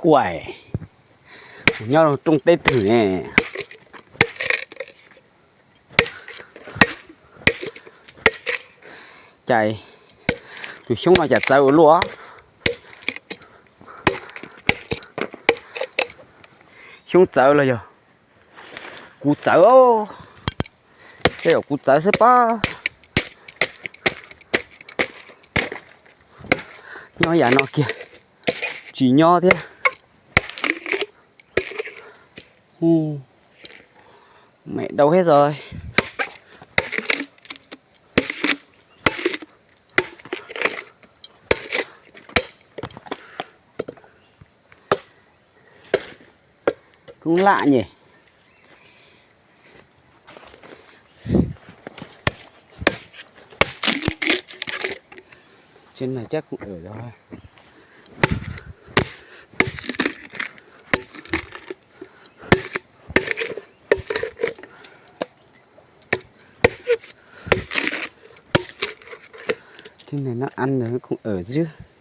Kuaim, kuv nyob rooj teb twg ne? Cas tus xyoob no cas txawv ua luaj? Xyoob txawv los yog kuv txawv? Tej zaum kuv txawv xwb pab. Nyob yam no kiag tsis nyob thiab. Mem dau thiab os. Kub lam nyem. Tsev neeg cab koom awm os. Tsev neeg no an ntawd koom awm xwb.